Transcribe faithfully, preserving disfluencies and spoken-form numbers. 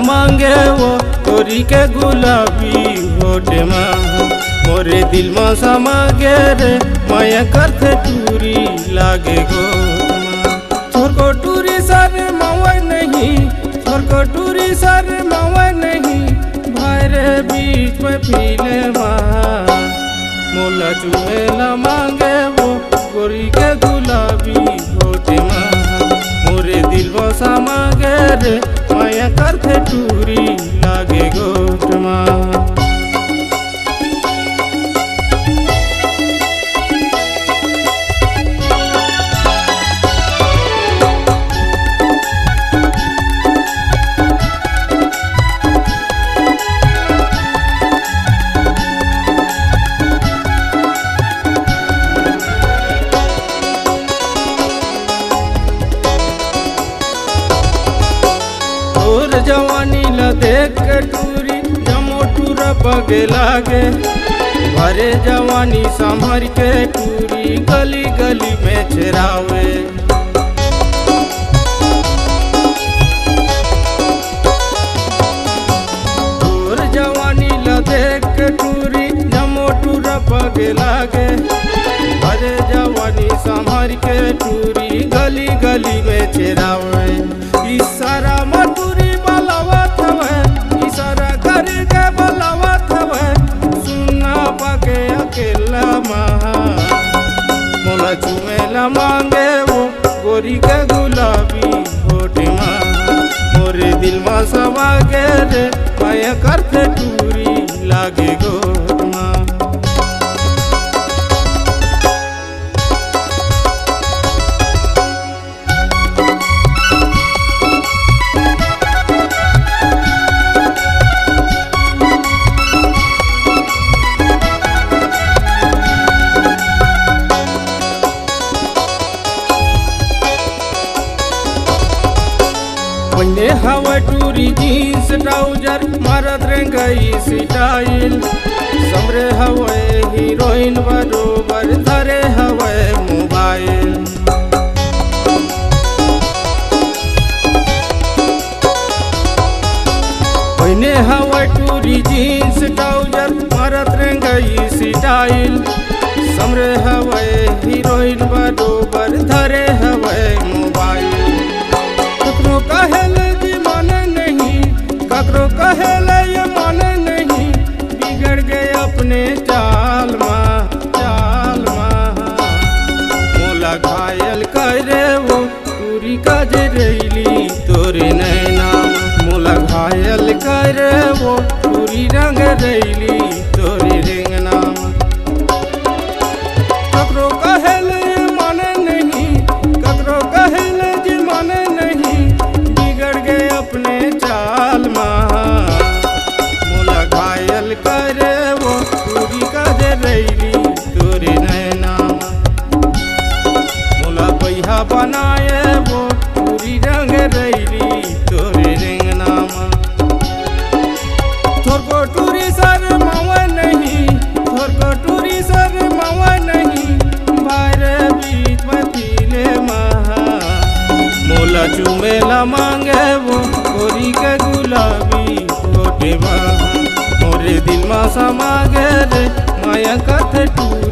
मांगे वो गोरी के गुलाबी होठ मा, मोरे दिल मा समा गे रे, माया करथे टूरी लागे गोठ मा। थोरको टूरी शर्मावय नहीं, थोरको टूरी शर्मावय नहीं, भाई रे बीच में पीले मा। मोला चुमेला मांगे वो गोरी के गुलाबी होठ मा, मोरे दिल वो समा गे रे, माया करथे टूरी लागे गोठ मा। तोर जवानी ल देख के टूरी, जम्मो टूरा पगे लागे। भरे जवानी संभर के टूरी, गली गली में छेरावे। तोर जवानी ल देख के टूरी, जम्मो टूरा पगे लागे। भरे जवानी संभर के टूरी, गली गली में छेरावे। इशारा म टूरी बलावत हवय, इशारा करके बलावत हवय, सुनना पाके अकेला मा। मोला चुमेला मांगे वो गोरी के गुलाबी होठ मा, मोरे दिल मा समा गे रे, माया करथे टूरी लागे गोठ मा। पहिने हवय टूरी जींस ट्राउजर, मारत रेंगई स्टाइल। संभरे हवय हीरोइन बरोबर, धरे हवय मोबाइल। पहिने हवय टूरी जींस ट्राउजर, मारत रेंगई स्टाइल। संभरे हवय हीरोइन बरोबर, धरे हवय मोबाइल। ककरो कहे ले जी माने नहीं, ककरो कहे ले ये माने नहीं, बिगड़ गे अपने चाल मा, चाल मा। मोला घायल करे वो टूरी का जे रैली तोरे नैना, मोला घायल करे वो टूरी रंग रैली तोरे रेंगना। ककरो कहे ले माने नहीं, ककरो कहे ले जी माने नहीं, बिगड़ गे अपने चाल मा। मोला घायल करे वो टूरी का जे रैली तोरे नैना मा। मोला बइहा बनाए वो टूरी रंग रैली तोरे रेंगना मा। थोरको टूरी शर्मावय नहीं, थोरको टूरी शर्मावय नहीं, भाई रे बीच में पीले मा। मोला चुमेला मांगे वो गोरी के गुलाबी होठ मा, मोरे दिल मा समा गे रे, माया करथे टूरी